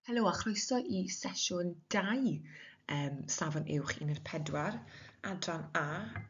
Helo a chroeso i sesiwn 2 um, Safon Uwch 14, adran A,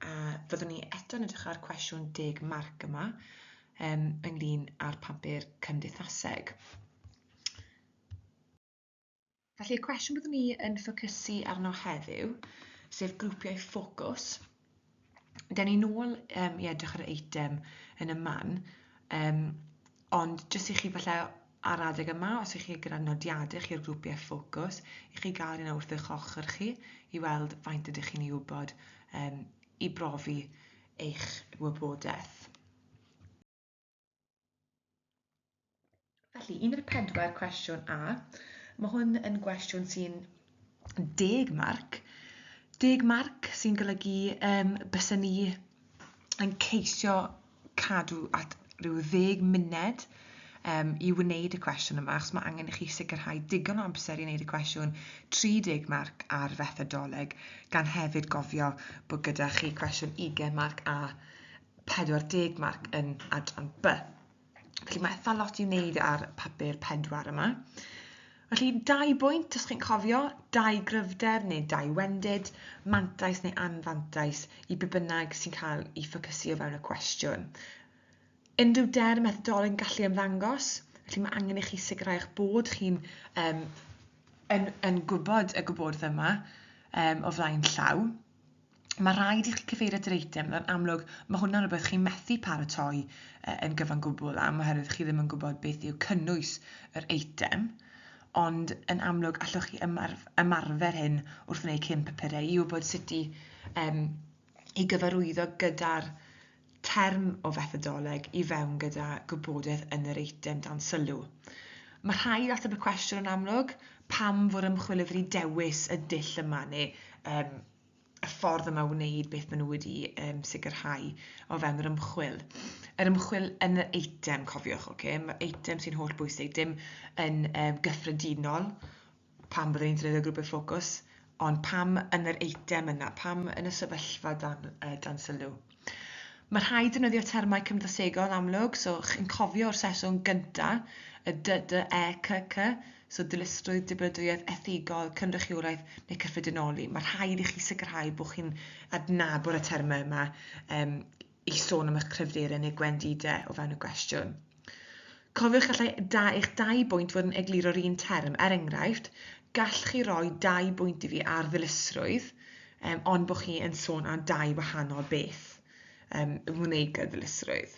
a fyddwn ni eto'n edrych ar cwestiwn 10 marc yma um, ynglyn â'r papur cymdeithaseg. Felly y cwestiwn byddwn ni yn ffocysu arno heddiw, sef grwpiau ffocws. Dewn ni nôl um, i edrych ar yr eitem yn y man, um, ond jyst i chi falle Ar adeg yma, os ych chi gyda nodiadau chi o'r grwpiau ffocws, i chi gael un wrth eich ochr chi i weld faint ydych chi'n ei wybod um, i brofi eich wybodaeth. Felly, 14 cwestiwn A. Mae hwn yn gwestiwn sy'n 10 marc. 10 marc sy'n golygu um, byswn ni yn ceisio cadw at ryw ddeg munud um, i wneud y cwestiwn yma, achos mae angen i chi sicrhau digon o amser i wneud y cwestiwn 30 marc ar fethodoleg, gan hefyd gofio bod gyda chi cwestiwn 20 marc a 40 marc yn adran B. Felly mae eitha lot i wneud ar papur pedwar yma. Felly, dau bwynt, os chi'n cofio, dau gryfder neu dau wendid, mantais neu anfantais i be bynnag sy'n cael ei ffocysu o fewn y cwestiwn. Unrhyw derm methodoleg yn gallu ymddangos, felly mae angen i chi sicrhau eich bod chi'n um, yn, yn gwybod y gwybodaeth yma um, o flaen llaw. Mae rhaid i chi cyfeirio at yr eitem, yn amlwg mae hwnna'n rhywbeth chi'n methu paratoi yn gyfan gwbl am oherwydd chi ddim yn gwybod beth yw cynnwys yr eitem, ond yn amlwg allwch chi ymarfer hyn wrth wneud cyn papurau i wybod sut i, um, i gyfarwyddo gyda'r term o fethodoleg i fewn gyda gwybodaeth yn yr eitem dan sylw. Mae rhaid ateb y cwestiwn yn amlwg, pam fod ymchwilydd wedi dewis y dull yma neu um, y ffordd yma wneud beth maen nhw wedi um, sicrhau o fewn yr ymchwil. Yr ymchwil yn yr eitem, cofiwch, okay? Mae'r eitem sy'n holl bwysig, dim yn um, gyffredinol pam byddwn ni'n defnyddio grwpiau ffocws, ond pam yn yr eitem yna, pam yn y sefyllfa dan, uh, dan sylw. Mae rhaid defnyddio termau cymdeithasegol yn amlwg, so chi'n cofio o'r sesiwn gynta, y D, D, E, C, C, so dilysrwydd, dibynadwyedd, ethigol, cynrychiolaeth neu cyffredinoli. Mae rhaid i chi sicrhau bod chi'n adnabod y termau yma um, i sôn am eich cryfderau neu gwendidau o fewn y gwestiwn. Cofiwch gallai da, eich dau bwynt fod yn egluro'r un term. Er enghraifft, gall chi roi dau bwynt i fi ar ddilysrwydd, um, ond bod chi yn sôn am dau wahanol beth um, ymwneud gyda ddilysrwydd.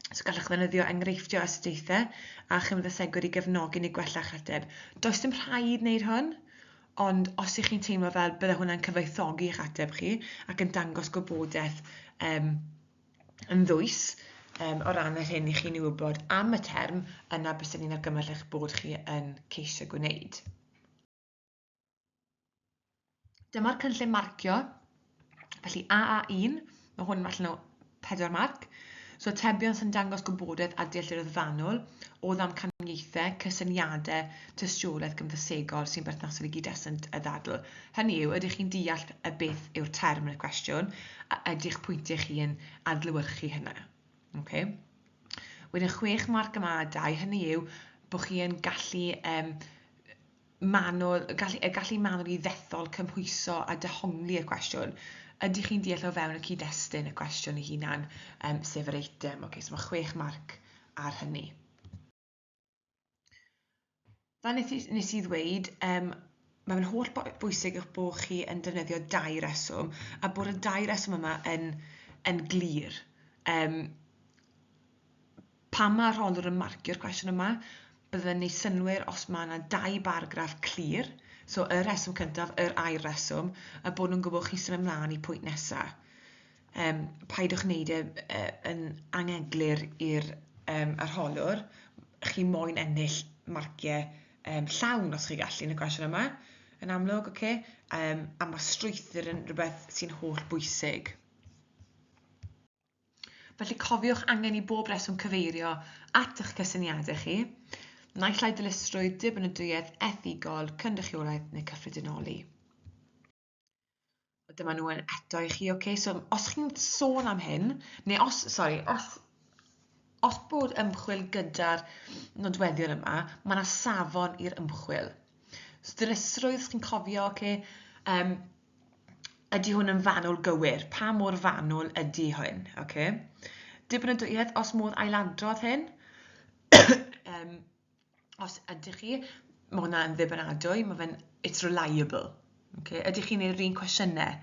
So gallwch ddefnyddio enghreifftiau astudiaethau a chymdeithasegwyr i gefnogi neu gwella'ch ateb. Does dim rhaid wneud hwn, ond os ych chi'n teimlo fel bydde hwnna'n cyfoethogi eich ateb chi ac yn dangos gwybodaeth um, yn ddwys um, o ran yr hyn i chi'n ei wybod am y term, yna byswn ni'n argymell eich bod chi yn ceisio gwneud. Dyma'r cynllun marcio. Felly AA1, mae hwn allan o 4 marc. So atebion sy'n dangos gwybodaeth a dealltwriaeth fanwl o ddamcaniaethau, cysyniadau, tystiolaeth gymdeithasegol sy'n berthnasol i gyd-destun y ddadl. Hynny yw, ydych chi'n deall y beth yw'r term yn y cwestiwn, a ydy'ch pwyntiau chi yn adlewyrchu hynna? Okay. Wedyn chwech marc yma a dau, hynny yw bod chi yn gallu um, manwl, gallu, y gallu manwl i ddethol, cymhwyso a dehongli y cwestiwn. Ydych chi'n deall o fewn y cyd-destun y cwestiwn ei hunan, um, sef yr eitem. Okay, so mae chwech marc ar hynny. Fel nes i, nes i ddweud, um, mae'n holl bwysig eich bod chi yn defnyddio dau reswm, a bod y dau reswm yma yn, yn glir. Um, pan mae rholwr yn marcio'r cwestiwn yma, byddai'n gwneud synnwyr os mae yna dau bargraff clir, so y rheswm cyntaf, yr ail reswm, a bod nhw'n gwybod chi'n symud ymlaen i pwynt nesaf. Um, paidiwch wneud e yn angeglur i'r um, arholwr. Chi moyn ennill marciau um, llawn os chi gallu yn y cwestiwn yma, yn amlwg, oce? Okay? Um, a mae strwythur yn rhywbeth sy'n holl bwysig. Felly cofiwch angen i bob reswm cyfeirio at eich cysyniadau chi, naill ai dilysrwydd, dibynadwyedd, ethigol, cynrychiolaeth neu cyffredinoli. Dyma nhw yn eto i chi, oce? Okay? So, os chi'n sôn am hyn, neu os, sori, os... Os bod ymchwil gyda'r nodweddion yma, mae yna safon i'r ymchwil. So dilysrwydd, chi'n cofio, okay, ydy hwn yn fanwl gywir? Pa mor fanwl ydy hwn? Okay. Dibynadwyedd, os modd ailadrodd hyn. Os ydych chi, mae hwnna yn ddibynadwy, mae fe'n, it's reliable. Okay. Ydych chi'n gwneud yr un cwestiynau?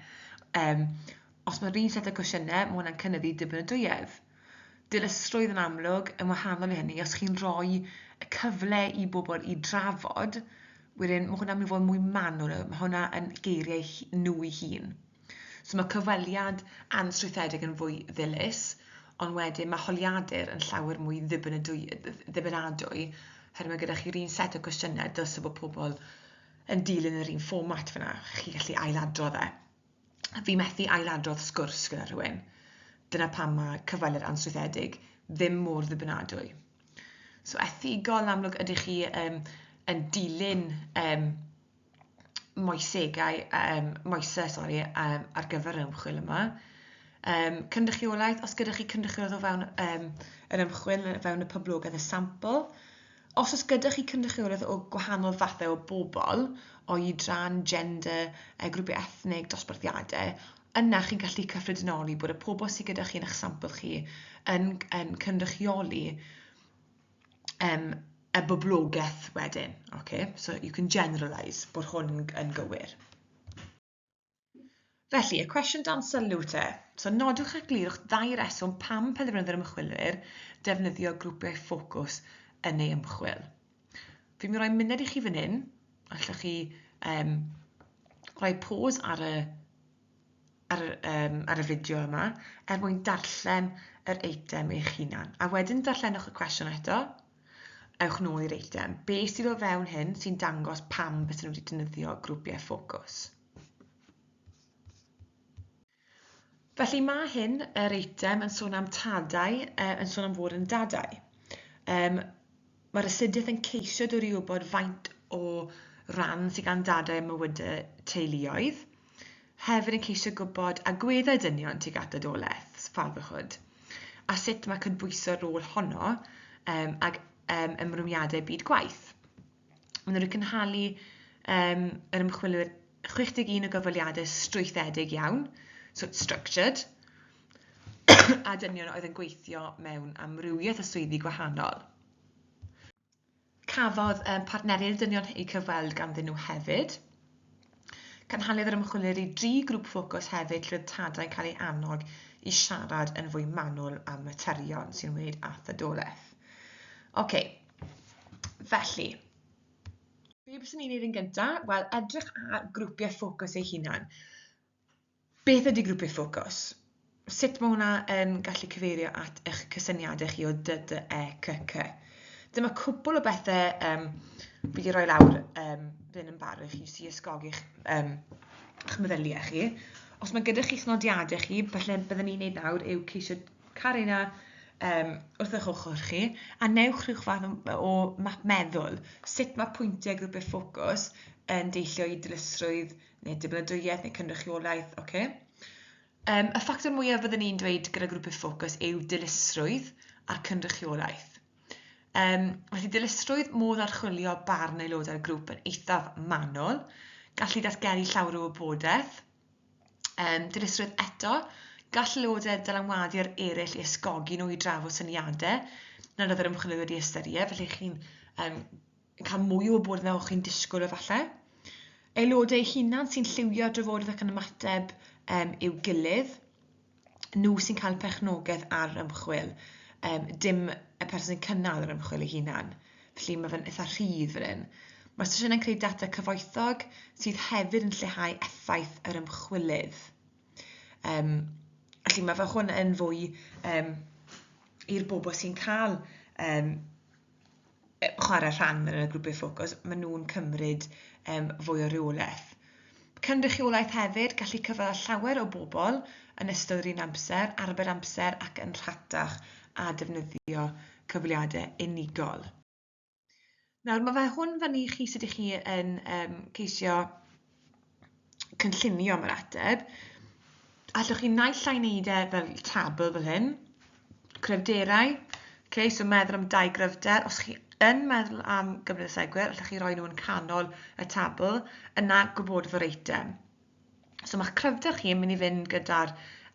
Os mae'r un set o cwestiynau, mae hwnna'n cynyddu dibynadwyedd. Dilysrwydd yn amlwg, yn wahanol i hynny, os chi'n rhoi y cyfle i bobl i drafod, wedyn mae hwnna'n mynd i fod yn mwy manwl, mae hwnna yn geiriau nhw eu hun. So mae cyfweliad anstrwythedig yn fwy ddilys, ond wedyn mae holiadur yn llawer mwy ddibynadwy, ddibynadwy oherwydd mae gyda chi'r un set o gwestiynau, dylse bod pobl yn dilyn yr un fformat fyna, chi'n gallu ailadrodd e. Fi methu ailadrodd sgwrs gyda rhywun. Dyna pam mae cyfweliad anstrwythedig ddim mor ddibynadwy. So ethigol, yn amlwg, ydych chi yn dilyn moesegau, moesau, sori, ar gyfer yr ymchwil yma. Cynrychiolaeth, os gyda chi cynrychiolaeth o fewn yr ymchwil, o fewn y poblogaeth, y sampl. Os oes gyda chi cynrychiolaeth o gwahanol fathau o bobl, oedran, gender, grwpiau ethnig, dosbarthiadau, yna chi'n gallu cyffredinoli bod y pobl sydd gyda chi yn eich sampl chi yn, yn cynrychioli y boblogaeth wedyn. Okay? So you can generalise bod hwn yn, yn gywir. Felly, y cwestiwn dan sylw te. So, nodwch a glirwch ddau reswm pam penderfynodd yr ymchwilwyr defnyddio grwpiau ffocws yn ei ymchwil. Fi'n mynd i roi munud i chi fan hyn. Allwch chi rhoi pause ar y, ar, ar y fideo yma er mwyn darllen yr eitem eich hunan. A wedyn darllenwch y cwestiwn eto. Ewch nôl i'r eitem. Be sydd o fewn hyn sy'n dangos pam bys nhw wedi defnyddio grwpiau ffocws? Felly mae hyn, yr eitem, yn sôn am tadau, yn sôn am fod yn dadau. Mae'r astudiaeth yn ceisio dod i wybod faint o ran sydd gan dadau ym mywydau teuluoedd. Hefyd yn ceisio gwybod agweddau dynion tuag at dadolaeth, fatherhood, a sut mae cydbwyso'r rôl honno ag ymrwymiadau byd gwaith. Maen nhw wedi cynhalu yr ymchwilwyr 61 o gyfweliadau strwythedig iawn, so it's structured, a dynion oedd yn gweithio mewn amrywiaeth o swyddi gwahanol. Cafodd partneriaid y dynion eu cyfweld ganddyn nhw hefyd. Cynhaliodd yr ymchwilwyr i dri grŵp ffocws hefyd lle oedd tadau'n cael eu annog i siarad yn fwy manwl am materion sy'n ymwneud â thadolaeth. Oce, felly, be byswn i'n neud yn gyntaf? Wel, edrych ar grwpiau ffocws eu hunan. Beth ydy grwpiau ffocws? Sut mae hwnna yn gallu cyfeirio at eich cysyniadau chi o D, D, E, C, C? Dyma cwpl o bethau fi wedi rhoi lawr fan yn barod i chi, jyst i ysgogi'ch eich meddyliau chi. Os mae gyda chi'ch nodiadau chi, falle byddwn ni'n neud nawr yw ceisio cael rheina wrth eich ochr chi, a newch rhyw fath o map meddwl, sut mae pwyntiau grwpiau ffocws yn deillio i dilysrwydd neu dibynadwyaeth neu cynrychiolaeth, ocê? Y ffactor mwyaf fyddwn i'n dweud gyda grwpiau ffocws yw dilysrwydd a cynrychiolaeth. Felly dilysrwydd, modd archwilio barn aelodau'r grŵp yn eithaf manwl, gallu datgelu llawer o wybodaeth. Dilysrwydd eto, gall aelodau dylanwadu ar eraill i ysgogi nhw i drafod syniadau nad oedd yr ymchwilydd wedi ystyried, felly chi'n cael mwy o wybodaeth na o'ch chi'n disgwyl efallai. Aelodau eu hunan sy'n lliwio drafodaeth ac yn ymateb i'w gilydd, nhw sy'n cael perchnogaeth ar yr ymchwil, dim y person sy'n cynnal yr ymchwil ei hunan. Felly mae fe'n eitha rhydd fan hyn. Mae'r sesiynau'n creu data cyfoethog sydd hefyd yn lleihau effaith yr ymchwilydd. Felly mae fe hwn yn fwy i'r bobl sy'n cael chwarae rhan yn y grwpiau ffocws, maen nhw'n cymryd fwy o reolaeth. Cynrychiolaeth hefyd, gallu cyfweld â llawer o bobl yn ystod yr un amser, arbed amser ac yn rhatach a defnyddio cyfweliadau unigol. Nawr, mae fe hwn fyny i chi sut ych chi yn ceisio cynllunio am yr ateb. Allwch chi naill ai wneud e fel tabl fel hyn, cryfderau, Okay, so meddwl am dau gryfder. Os chi yn meddwl am gymdeithasegwyr, allwch chi roi nhw yn canol y tabl, yna gwybodeth o'r eitem. So mae'ch cryfder chi yn mynd i fynd gyda'r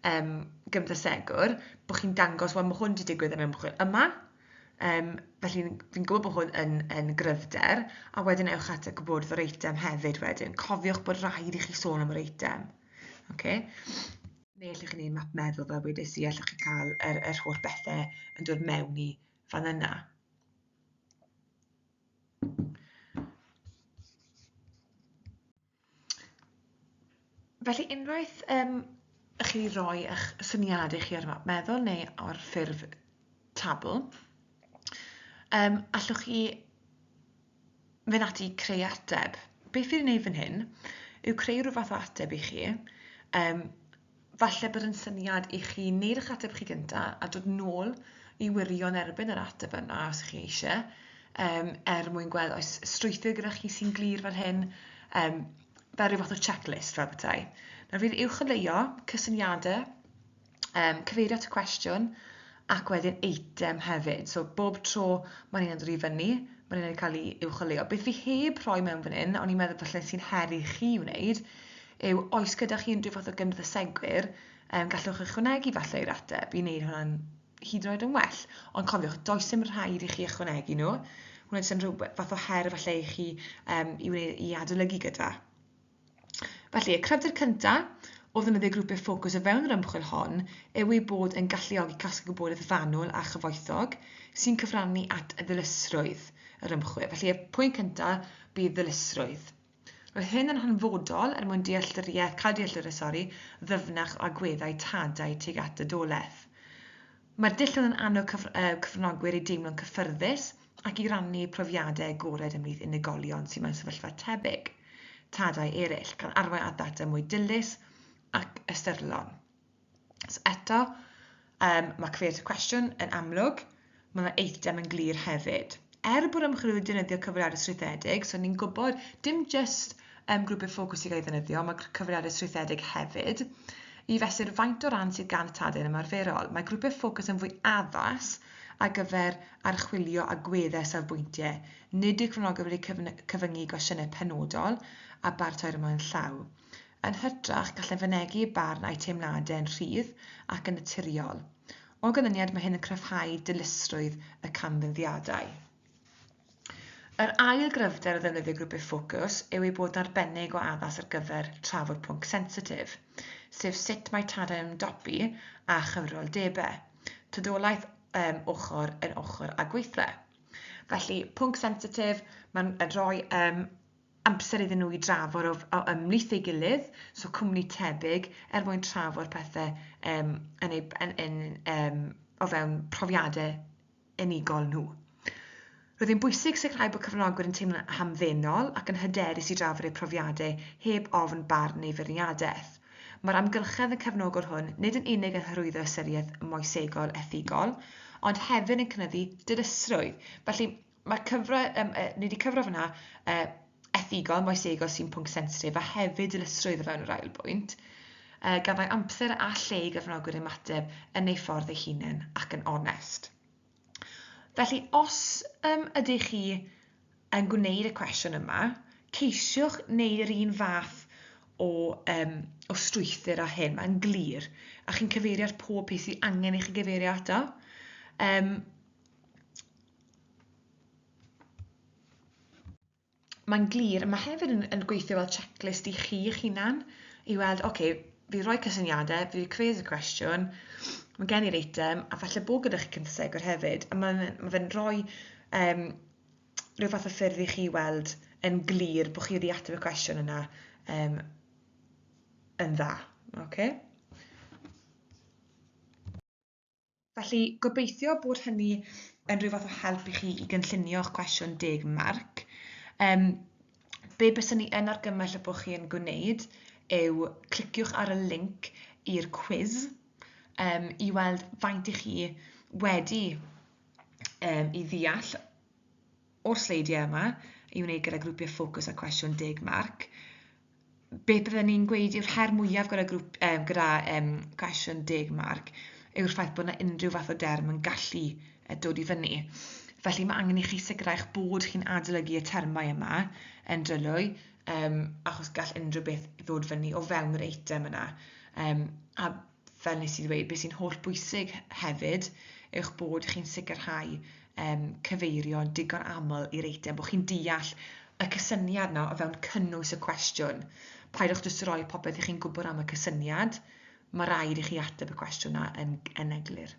um, gymdeithasegwr, bod chi'n dangos, wel, mae hwn wedi digwydd yn ymchwil yma, um, felly fi'n gwybod bod hwn yn, yn gryfder, a wedyn ewch at y gwybodeth o'r eitem hefyd wedyn. Cofiwch bod rhaid i chi sôn am yr eitem. Okay? Neu allwch chi wneud map meddwl fel wedes i, allwch chi cael yr, yr holl bethau yn dod mewn i fan yna. Felly unwaith um, chi roi eich syniadau chi ar y map meddwl neu ar ffurf tabl, um, allwch chi fynd ati i creu ateb. Beth fi'n ei wneud fan hyn yw creu rhyw fath o ateb i chi. Um, falle bod yn syniad i chi wneud eich ateb chi gynta a dod nôl i wirio yn erbyn yr ateb yna os chi eisiau, um, er mwyn gweld oes strwythur gyda chi sy'n glir fel hyn, um, fel rhyw fath o checklist fel petai. Nawr fi'n uwcholeuo cysyniadau, um, cyfeirio at y cwestiwn, ac wedyn eitem hefyd. So bob tro mae'n un yn dod i fyny, mae'n un yn cael ei uwcholeuo. Beth fi heb rhoi mewn fan hyn, o'n i'n meddwl falle sy'n her i chi wneud, yw oes gyda chi unrhyw fath o gymdeithasegwyr, um, gallwch ychwanegu falle i'r ateb i wneud hwnna'n hyd yn oed yn well. Ond cofiwch, does dim rhaid i chi ychwanegu nhw. Hwnna'n jyst yn rhyw fath o her falle i chi um, i, wneud, i adolygu gyda. Felly, y cryfder cyntaf o ddefnyddio grwpiau ffocws o fewn yr ymchwil hon yw ei bod yn galluogi casglu gwybodaeth fanwl a chyfoethog sy'n cyfrannu at ddilysrwydd yr ymchwil. Felly, y pwynt cyntaf bydd ddilysrwydd. Roedd hyn yn hanfodol er mwyn dealltwriaeth, cael dealltwriaeth, sori, ddyfnach o agweddau tadau tuag at dadolaeth. Mae'r dull hwn yn annog cyf uh, cyfranogwyr i deimlo'n cyffyrddus ac i rannu profiadau agored ymhlith unigolion sydd mewn sefyllfa tebyg, tadau eraill, gan arwain at ddata mwy dilys ac ystyrlon. So eto, um, mae cyfeiriad y cwestiwn yn amlwg, mae yna eitem yn glir hefyd. Er bod ymchwilwyr wedi defnyddio cyfrifiadur strwythedig, so ni'n gwybod dim jyst um, grwpiau ffocws sy'n cael ei ddefnyddio, mae cyfrifiadur strwythedig hefyd, i fesur faint o ran sydd gan y tadau yn ymarferol. Mae grwpiau ffocws yn fwy addas ar gyfer archwilio agweddau safbwyntiau. Nid yw cyfranogwyr wedi cyfyngu i gwestiynau penodol a baratoi'r ymlaen llaw. Yn hytrach, gallem fynegi eu barn a'u teimladau yn rhydd ac yn naturiol. O ganlyniad, mae hyn yn cryfhau dilysrwydd y canfyddiadau. Yr ail gryfder o ddefnyddio grwpiau ffocws yw eu bod yn arbennig o addas ar gyfer trafod pwnc sensitif, sef sut mae tadau'n ymdopi â chyfrifoldebau, tadolaeth um, ochr yn ochr â gweithle. Felly, pwnc sensitif, mae'n rhoi um, amser iddyn nhw i drafod o, o ymhlith ei gilydd, so cwmni tebyg, er mwyn trafod pethau um, yn ei, yn, yn, um, o fewn profiadau unigol nhw. Roedd hi'n bwysig sicrhau bod cyfranogwyr yn teimlo'n hamddenol ac yn hyderus i drafod eu profiadau heb ofn barn neu feirniadaeth. Mae'r amgylchedd yn cefnogol hwn nid yn unig yn hyrwyddo ystyriaeth moesegol ethigol, ond hefyd yn cynyddu dilysrwydd. Felly, Mae'r cyfra, um, ni wedi cyfro fyna, uh, ethigol, moesegol sy'n pwnc sensitif a hefyd dilysrwydd o fewn yr ail bwynt, uh, gan roi amser a lle i gyfranogwyr ymateb yn eu ffordd eu hunain ac yn onest. Felly, os um, ydych chi yn gwneud y cwestiwn yma, ceisiwch wneud yr un fath o, um, o strwythur â hyn, mae'n glir, a chi'n cyfeirio at pob peth sydd angen i chi gyfeirio ato. Um, Mae'n glir, mae hefyd yn, yn gweithio fel checklist i chi eich hunan, i weld, oce, okay, fi roi cysyniadau, fi wedi creu y cwestiwn, mae gen i'r eitem, a falle bod gyda chi cynthesegwr hefyd, a mae'n ma fe'n rhoi um, rhyw fath o ffyrdd i chi weld yn glir bod chi wedi ateb y cwestiwn yna um, yn dda. Okay? Felly, gobeithio bod hynny yn rhyw fath o help i chi i gynllunio'ch cwestiwn deg marc. Um, be byswn ni yn argymell y bod chi yn gwneud yw cliciwch ar y link i'r cwiz um, i weld faint i chi wedi um, i ddeall o'r sleidiau yma i wneud gyda grwpiau ffocws a cwestiwn deg marc. Beth bydden ni'n gweud yw'r her mwyaf gyda grŵp, um, gyda um, cwestiwn deg marc yw'r ffaith bod yna unrhyw fath o derm yn gallu dod i fyny. Felly mae angen i chi sicrhau eich bod chi'n adolygu y termau yma yn dryloyw, achos gall unrhyw beth ddod fyny o fewn yr eitem yna. A fel nes i ddweud, beth sy'n holl bwysig hefyd yw'ch bod chi'n sicrhau cyfeirio digon aml i'r eitem, bod chi'n deall y cysyniad 'na o fewn cynnwys y cwestiwn. Peidiwch jyst roi popeth i chi'n gwybod am y cysyniad, mae rhaid i chi ateb y cwestiwn 'na yn eglur.